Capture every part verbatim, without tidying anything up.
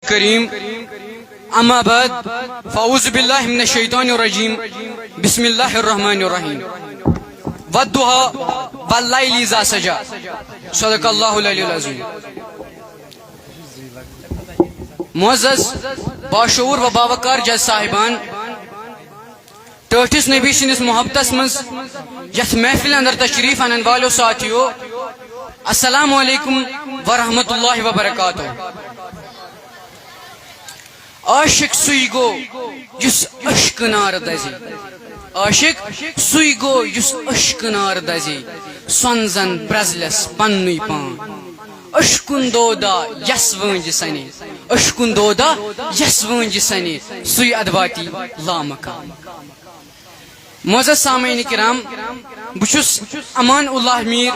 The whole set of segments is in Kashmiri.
کریم، اما بعد، فاعوذ باللہ من الشیطان الرجیم، بسم اللہ الرحمن الرحیم۔ والضحی واللیل اذا سجی۔ صدق اللہ العلی العظیم۔ معزز، باشعور و باوقار جج صاحبان، ٹٲٹھِس نبی سٕنٛدِس محبتس منٛز یتھ محفلہِ اندر تشریف انن والٮ۪و ساتھیو، السلام علیکم ورحمۃ اللہ وبرکاتہ۔ عاشق سُے گوٚو یُس عشقہٕ نارٕ دزے۔ عاشق سُے گوٚو یُس عشقہٕ نارٕ دزے۔ سۄنہٕ زن برزلس پننُے پان۔ عشقن دودا یس وٲنجہِ سنے۔ عشقن دودا یس وٲنجہِ سنے۔ سُے ادواتی لامکان۔ معزز سامعین کرام، بہٕ چھُس امان اللہ میر،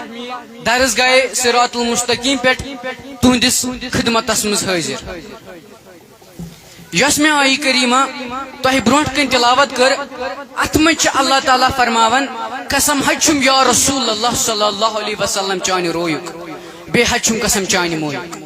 درسگاہ صراط المستقیم پٮ۪ٹھ تُہنٛدِس خدمتس منٛز حٲضِر۔ یۄس مےٚ آیہِ کریمہ تۄہہِ برونٛٹھ کنہِ تلاوت کٔر، اتھ منٛز چھُ اللہ تعالیٰ فرماوان، قسم حظ چھُم یا رسول اللہ صلی اللہ علیہ وسلم چانہِ رویُک، بیٚیہِ حظ چھُم قسم چانہِ مویُک۔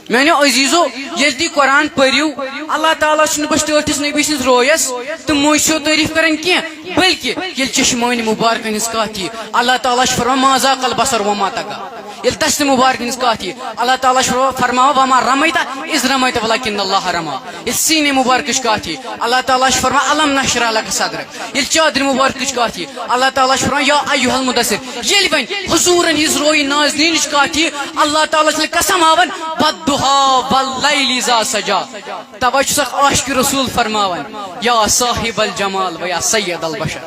میانیو عزیزو، ییٚلہِ تُہۍ قرآن پٔرِو، اللہ تعالیٰ چھُنہٕ بس ٹٲٹھِس نبی سٕنٛز رویس تہٕ مویہِ سٕنٛز تعریف کران کینٛہہ، بلکہ ییٚلہِ چشمٲنۍ مبارکن ہٕنٛز کتھ یی، اللہ تعالیٰ چھُ فرماوان، ما ذاق البصر وما طغی۔ ییٚلہِ دستہِ مبارکن ہٕنٛز کتھ یی، اللہ تعالیٰ چھُ فرماوان، وما رمیت اذ رمیت ولکن اللہ رمی۔ ییٚلہِ سینے مبارکٕچ کتھ یی، اللہ تعالیٰ چھُ فرماوان، الم نشرح لک صدرک۔ ییٚلہِ چادرِ مبارکٕچ کتھ یی، اللہ تعالیٰ چھُ فرماوان، یا ایھا المدثر۔ ییٚلہِ وۄنۍ حضوٗرن ہٕنٛز رویہِ نازنینٕچ کتھ یی، اللہ تعالیٰ چھُ قسم ہاوان، والضحی واللیل اذا سجی۔ توے چھُ سکھ عاشق رسول فرماوان، یا صاحب الجمال و یا سید البشر،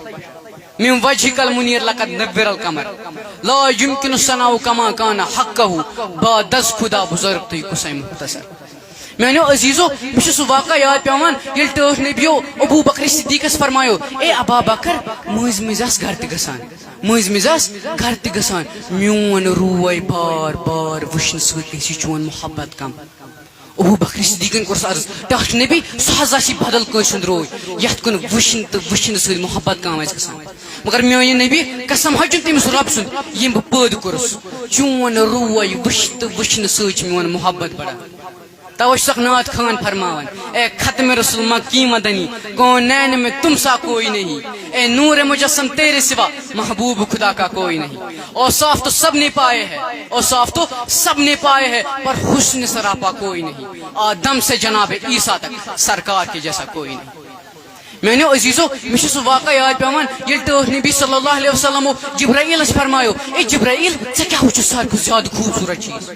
من وجهک المنیر لقد نور القمر، لا یمکن الثناء کما کان حقہ، بعد از خدا بزرگ توہی کسے مختصر۔ میانیو عزیزو، مےٚ چھُ سُہ واقعہ یاد پیوان، ییٚلہِ ٹٲٹھ نبیو ابو بکر صدیقس فرمایو، اے ابا بکر، مٔنٛزۍ مٔنٛزۍ آس گرٕ تہِ گژھان، مٔنٛزۍ مٔنٛزۍ آس گرٕ تہِ گژھان، میون روے بار بار وٕچھنہٕ سۭتۍ گژھِ چون محبت کم۔ ابو بکر صدیقن کوٚرُس عرض، ٹاٹھ نبی، سُہ حظ آسہِ بدل کٲنٛسہِ ہُنٛد روے، یتھ کُن وٕچھنہٕ تہٕ وٕچھنہٕ سۭتۍ محبت کم آسہِ گژھان۔ مگر میٲنۍ نبی، قسم حظ چھُم تٔمِس رب سُنٛد، ییٚمۍ بہٕ پٲدٕ کوٚرُس، چون روے وٕچھ تہٕ وٕچھنہٕ سۭتۍ چھُ میون محبت بڑان۔ توے چھُ سکھ نعت خوان فرماوان، اے ختم رسول ماں کی مدنی، کونین میں تم سا کوئی نہیں، اے نور مجسم تیرے سوا محبوب خدا کا کوئی نہیں۔ اوصاف تو سب نے پائے ہے، اوصاف تو سب نے پائے ہے، پر حسن سراپا کوئی نہیں۔ آدم سے جناب عیسیٰ تک سرکار کے جیسا کوئی نہیں۔ میانیو عزیزو، مےٚ چھُ سُہ واقعہ یاد پیوان، ییٚلہِ ٹٲٹھ نبی صلی اللہ علیہ وسلمو جبرائیلس فرمایو، اے جبرائیل، ژےٚ کیٛاہ وٕچھُتھ ساروی کھۄتہٕ زیادٕ خوٗبصوٗرت چیٖز؟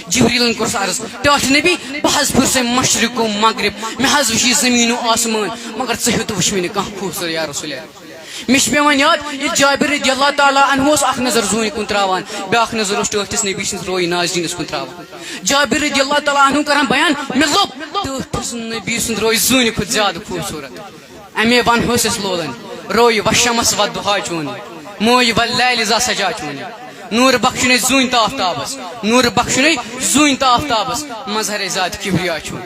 جبریلن کوٚرُس عرض، ٹاٹھ نبی، بہٕ حظ پھِرسے مشرق و مغرب، مےٚ حظ وٕچھ یہِ زمین و آسمان، مگر ژےٚ ہیوٗ تہٕ وٕچھ مےٚ نہٕ کانٛہہ خوٗبصوٗرت یا رسول اللہ۔ مےٚ چھُ پیوان یاد، ییٚلہِ جابر رضی اللہ تعالیٰ عنہ اوس اکھ نظر زوٗنہِ کُن تراوان، بیٛاکھ نظر اوس ٹٲٹھِس نبی سٕنٛز روے نازنینس کُن تراوان۔ جابر رضی اللہ تعالیٰ عنہ کران بیان، مےٚ لوٚب ٹٲٹھِس نبی سُنٛد روے زوٗنہِ کھۄتہٕ زیادٕ خوٗبصوٗرت۔ امے ونہوس أسۍ لولن، روے والشمس والضحی چون، موے واللیل اذا سجی چون، نور بخشنے زوٗنہِ تہٕ آفتابس، نور بخشنے زوٗنہِ تہٕ آفتابس، مظہر ذات کبریا چون۔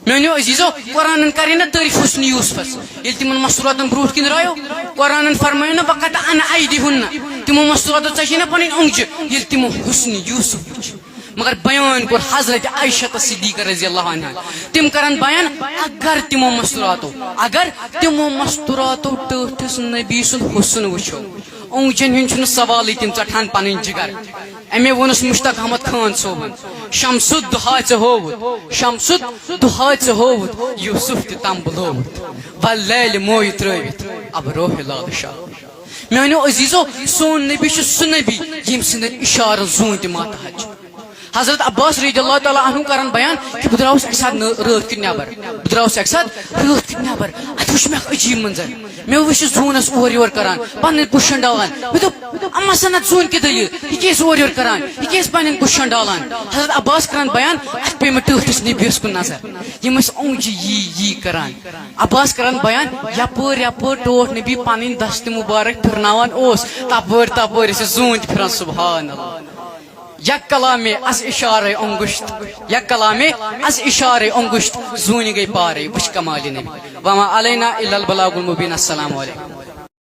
میانیو عزیزو، قرآنن کرے نہ تعریف حسن یوسفس، ییٚلہِ تِمن مستوراتن برونٛٹھ کِنۍ درایو، قرآنن فرمایو نہ، وقطعن ایدیہن، تِمو مستوراتو ژچے نہ پنٕنۍ اونٛگجہِ، ییٚلہِ تِمو حسن یوسف وٕچھ۔ مگر بیان کوٚر حضرت عائشہ صدیقہ رضی اللہ عنہا۔ تِم کرن بیان، اگر تِمو مستوراتو، اگر تِمو مستوراتو ٹٲٹھِس نبی سُنٛد حسن وٕچھو، اونٛگجن ہُنٛد چھُنہٕ سوالٕے، تِم ژٹہن پنٕنۍ جگر۔ امے ووٚنُس مشتاق احمد خان صٲبن، شمس الضحی ژےٚ ہووُتھ، شمس الضحی ژےٚ ہووُتھ، یوسف تہِ تمبہٕ لووُتھ، واللیل مویہِ ترٲوِتھ ابروہ لال شاہ۔ میانیو عزیزو، سون نبی چھُ سُہ نبی ییٚمۍ سٕنٛدٮ۪ن اشارن زوٗن تہِ ماتحت چھِ۔ حضرت عباس رضی اللہ تعالیٰ عنہ کران بیان کہِ بہٕ درٛاوُس اکہِ ساتہٕ نٲ-، رٲتھ کیُتھ نٮ۪بر، بہٕ درٛاوُس اکہِ ساتہٕ رٲتھ کیُتھ نٮ۪بر، اتہِ وُچھ مےٚ اکھ عجیٖب منظر، مےٚ وُچھ یہِ زوٗنس اورٕ یورٕ کران، پنٕنۍ بُتھ شنڈاوان، مےٚ دوٚپ، اما سنت زوٗن کہِ دٔلیٖل، یہِ کیٛازِ اورٕ یورٕ کران، یہِ کیٛازِ پنٕنۍ بُتھ شنڈاوان؟ حضرت عباس کران بیان، اتہِ پیٚیہِ مےٚ ٹٲٹھِس نبیس کُن نظر، یِم ٲسۍ اونٛگجہِ یی یی کران۔ عباس کران بیان، یپٲرۍ یپٲرۍ ٹوٹھ نبی پنٕنۍ دستہِ مبارک پھرناوان اوس، تپٲرۍ تپٲرۍ ٲسۍ زوٗنۍ تہِ پھران، سبحان اللہ۔ یک کلامے از اشارے انگشت، یک کلامے از اشارے انگشت، زوٗنہِ گٔے پارے، وٕچھ کمالِ نبی۔ وما علینا الا البلاغ المبین۔ السلام علیکم۔